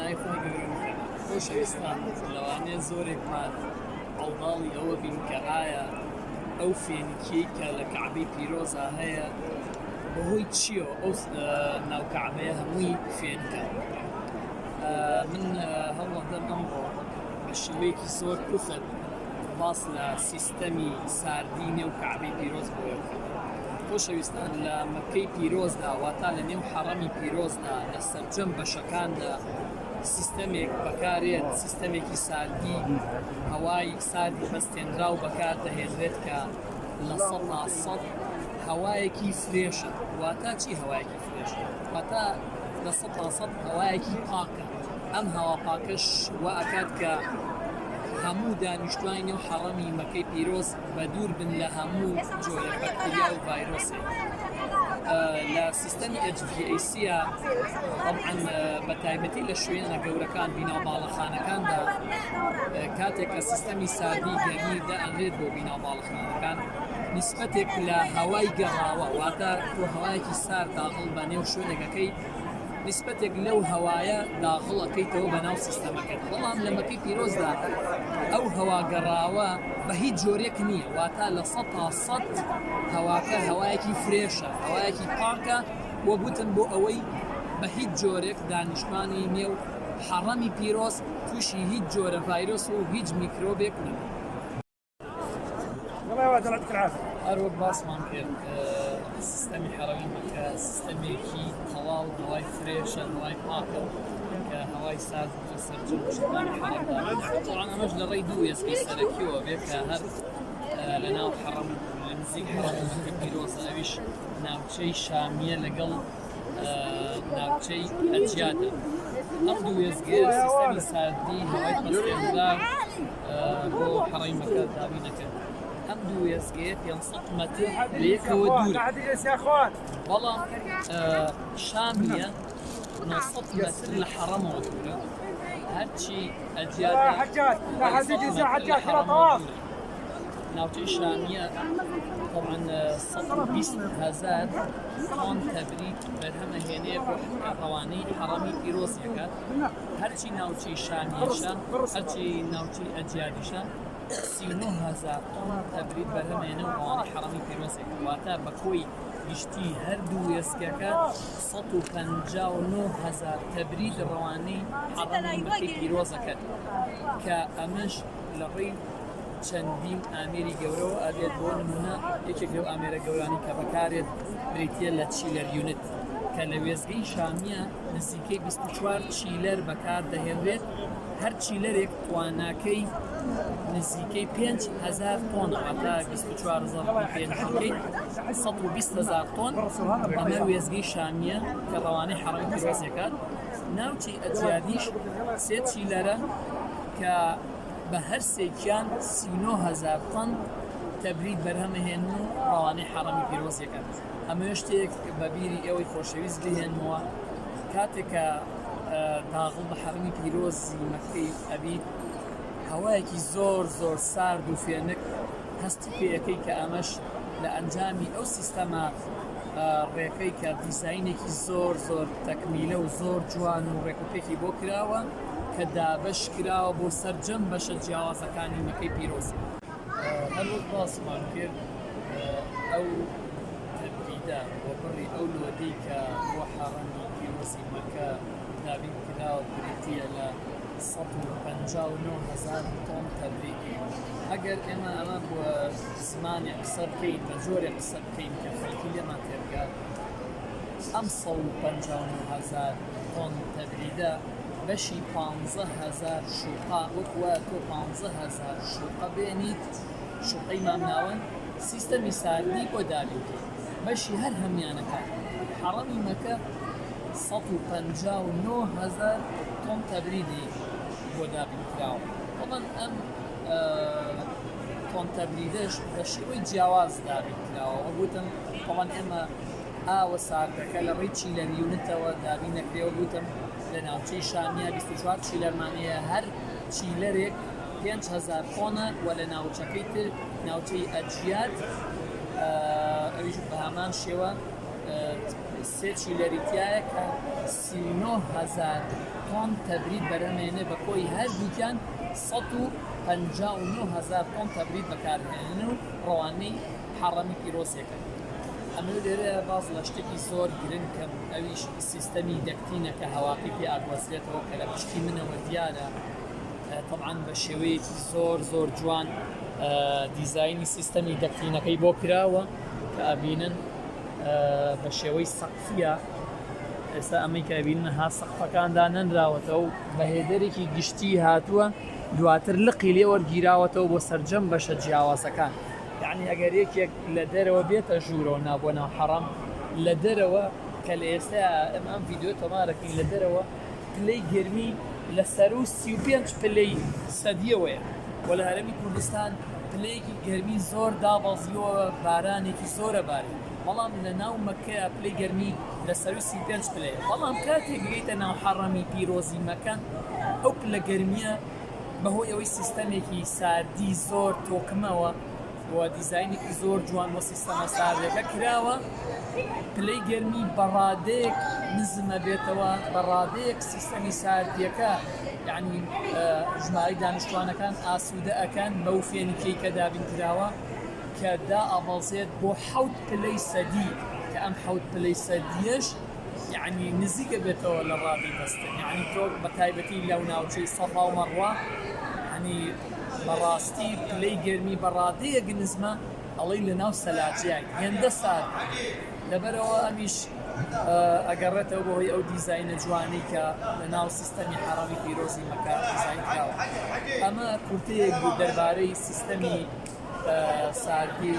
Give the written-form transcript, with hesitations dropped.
توانای خوای گەورە بکەن. خۆشەویستان لەوانەیە زۆرێکمان عەوداڵی ئەوە بین کە ئایا ئەو فێنکیەی کە لە کەعبەی پیرۆزا هەیە بەهۆی چیەوە ئەو ناو کەعبەیە هەمووی فێنکە؟ من هەوڵەدەم ئەمڕۆ بە شێوەیەکی زۆر پوخت باس لە سیستەمی ساردی نێو کەعبەی پیرۆز بۆ بکەم. خۆشەویستان لە مەککەی پیرۆزدا واتا لە نێو حەڕەمی پیرۆزدا لە سەرجەم بەشەکاندا سیستەمێک بەکارێت سیستەمێکی ساردی هەوای ساردی پەستێنراو بەکار دەهێنرێت کە 100% هەوایەکی fresh ە واتا چی هەوایەکی fresh واتا 100% هەوایەکی پاکە ئەم هەوا پاکەش وا ئەکات کە هەموو دانیشتوانی نێو حەڕەمی مەکەی پیرۆز بەدوور بن لە هەموو جۆرە بەکتریا و ڤایرۆسێک. لە سیستەمی HVAC طبعا بە تایبەتی لە شوێنە گەورەکان بینا و باڵەخانەکاندا کاتێک کە سیستەمی ساردی گەرمی دائەنرێت بۆ بینا و باڵەخانەکان نیسبەتێک لە هەوای گەڕاوە واتە تۆ هەوایەکی سارد داخڵ بە نێو شوێنێکەکەی نیسبەتێک لەو هەوایە داخڵ ئەکەیتەوە بە ناو سیستەمەکەت، بەڵام لە مەکەی پیرۆزدا ئەو هەوا گەڕاوە بە هیچ جۆرێک نییە، واتا 100% هەواکە هەوایەکی fresh ە، هەوایەکی پاکە، وەک وتم بۆ ئەوەی بە هیچ جۆرێک دانیشتوانی نێو حەڕەمی پیرۆز تووشی هیچ جۆرە ڤایرۆس و هیچ میکرۆبێک نەبن. هەروەک باسمان کرد سیستەمی حەڕەمی مەکە سیستەمێکی تەواو هەوای fresh ە هەوای پاکە کە هەوای سارد بۆ سەرجەم بەشەکانی حەڕەمدا طبعا ئەمەش لە ڕێی دوو وێستگەی سەرەکیەوە بێ کە هەر لە ناو حەڕەم لە نزیک حەڕەمی مەکە پیرۆزە ئەویش ناوچەی شامیە لەگەڵ ناوچەی ئەجیادە ئەم دوو وێستگەیە سیستەمی ساردی هەوای پەستێنراو بۆ حەڕەمی مەکە دابین دەکەن. ئەم دوو وێستگەیە 500 مەتر لە یەکەوە دوورن، بەڵام شامیە 900 مەتر لە حەڕەمەوە دوورە، هەرچی ئەجیادە 800 مەتر لە حەڕەمەوە دوورە. ناوچەی شامیە طبعا 120 هەزار تۆن تەبرید بەرهەمەهێنێ بۆ ڕەوانەی حەڕەمی پیرۆزیەکات. هەرچی ناوچەی شامیشە، هەرچی ناوچەی ئەجیادیشە، 39 هەزار تۆن تەبرید بەرهەمێنە و ڕەوانەی حەڕەمی پیرۆزێک، واتە بە کۆی گشتی هەردوو وێستگەکە 159 هەزار تەبرید ڕەوانەی حەڕەمی مەکەی پیرۆزەکەن کە ئەمەش لە ڕێی چەندین ئامێری گەورەوە ئەبێت. بۆ نمونە یەکێک لەو ئامێرە گەورانی کە بەکارێت بریتییە لە chiller unit کە لە وێستگەی شامیە نزیکەی 24 chiller بەکاردەهێنرێت، هەر chiller ێک تواناکەی نزیکەی 5000 تۆن، واتە 24 زەربی پێنج بکەیت 120 هەزار تۆن. ئەمە وێستگەی شامیە کە ڕەوانەی حەڕەمی پیرۆز دەکات. ناوچەی ئەجیادیش سێ chiller ە کە بە هەر سێکیان 39 هەزار تەن تەبرید بەرهەمەهێنن و ڕەوانەی حەڕەمی پیرۆز دەکەن. ئەمەوێ شتێک بە بیری ئێوەی خۆشەویست بهێنمەوە، کاتێک کە داغڵ بە حەڕەمی پیرۆزی مەککەی ئەبیت هەوایەکی زۆر زۆر سارد و فێنک هەستی پێ ئەکەی کە ئەمەش لە ئەنجامی ئەو سیستەمە ڕێکەی کە دیزاینێکی زۆر زۆر تەکمیلە و زۆر جوان و ڕێکوپێکی بۆ کراوە کە دابەش کراوە بۆ سەرجەم بەشە جیاوازەکانی مەکەی پیرۆز. هەروەک باسمان کرد ئەو تەبریدە و بڕی ئەو load ەی کە بۆ حەڕەمی پیرۆزی مەکە دابین کراوە بریتییە لە 159 هەزار تۆن تەبرید. ئەگەر ئێمە ئەمە بۆ زمانێک قسە بکەین، بە جۆرێک قسە بکەین کە خەڵکی لێمان تێبگات، ئەم 159 هەزار تۆن تەبریدە بەشی 15 هەزار شوقە، وەک وایە تۆ 15 هەزار شوقە بێنیت، شوقەی مامناوەند سیستەمی ساردی بۆ دابین کەی، بەشی هەر هەمیانەکان حەڕەمی مەکە 159 هەزار تۆن تەبریدی بۆ دابین کراوە. تەبعەن ئەم تۆن تەبریدەش بە شێوەی جیاواز دابین کراوە، وەک وتم تەبعەن ئێمە ئاوە ساردەکە لە ڕێی chiller unit ەوە دابین دەکرێ، وەک وتم لە ناوچەی شامیە 24 chiller مان هەیە، هەر chiller ێک 5000 تۆنە و لە ناوچەکەی تر ناوچەی ئەجیاد ئەویش بە هەمان شێوە. سێ chiller ی تیایە کە 39 هەزار تۆن تەبرید بەرهەمێنێ، بە کۆی هەردووکیان 159 هەزار تۆن تەبرید بەکارهێنن و ڕەوانەی حەڕەمی پیرۆزیەکەن. ئەمە لێرە باز لە شتێکی زۆر گرنگ کەم، ئەویش سیستەمی ducting ە کە هەواکەی پێ ئاگوازرێتەوە، کە لە پشتی منەوە دیارە. طبعا بە شێوەیەکی زۆر زۆر جوان دیزاینی سیستەمی ducting ەکەی بۆ کراوە کە ئەبینن بە شێوەی سەقفیە. ئێستا ئەمەی کە ئەبینن ها سەقفەکاندا نەنراوەتەوە و بە هێدەرێکی گشتی هاتووە، دواتر لقی لێ وەرگیراوەتەوە بۆ سەرجەم بەشە جیاوازەکان. یعنی ئەگەر یەکێک لە دەرەوە بێتە ژوورەوە نا بۆ ناو حەڕەم لە دەرەوە، کە لە ئێستا ئەمە ئەم ڤیدیۆ تۆمارەکەین، لە دەرەوە پلەی گەرمی لە سەرو 35 پلەی سەدیەوەیە و لە هەرێمی کوردستان پلەیەکی گەرمی زۆر دابەزیوە، بارانێکی زۆرە بارێ، بەڵام لە ناو مەکەیە پلەی گەرمی لە سەروی 35 پلەیە. بەڵام کاتێک گەیتە ناو حەڕەمی پیرۆزی مەکە، ئەو پلە گەرمیە بەهۆی ئەوەی سیستەمێکی ساردی زۆر تۆکمەوە و دیزاینێکی زۆر جوان بۆ سیستەمە ساردەکە کراوە، پلەی گەرمی بەڕادەیەک نزمە بێتەوە، بەڕادەیەک سیستەمی ساردیەکە یعنی ژمارەی دانیشتوانەکان ئاسوودە ئەکەن بەو فێنکیەی کە دابین کراوە، کە دائەبەزێت بۆ 7 پلەی سەدی، کە ئەم 7 پلەی سەدیەش یعنی نزیکە بێتەوە لە ڕادەی بەستن. یعنی تۆ بە تایبەتی لەو ناوچەی سەفا و مەڕوە، یعنی بەڕاستی پلەی گەرمی بەڕادەیەک نزمە ئەڵەی لە ناو سەلاجیای هێندە سارد. لەبەرەوە ئەمیش ئەگەڕێتەوە بەهۆی ئەو دیزاینە جوانەی کە لە ناو سیستەمی حەڕەمی پیرۆزی مەکە دیزاین کراوە. ئەمە کورتەیەک بوو دەربارەی سیستەمی ساردی.